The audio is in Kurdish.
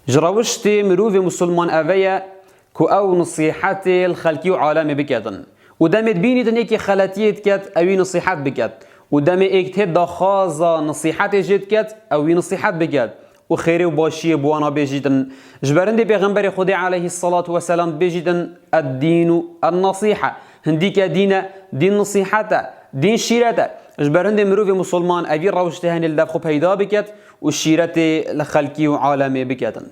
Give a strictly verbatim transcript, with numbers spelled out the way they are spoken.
Ji rewiştê mirovê musulman eve ye ku ew nisîhetê li xelkî û alemê biketin. Û demê dibînîtin êkê xeletiyê diket, ew wî nisîhet biket. Û demê êk tê daxwaza nisîhetê jê diket, ew wî nisîhet biket. Û xêrê û başiyê bi wana bêjîtin. Ji ber hindê Pêxemberê Xwedê aleyhisselatu vesselam dibêjîtin, "Eddînu en-nasîhe." Hindîke dîn e, dîn nisîhet e, dîn şîret e. Ji ber hindê mirovê musulman evî rewiştê henê li dev xwe peyda biket û şîretê li xelkî û alemê biketin.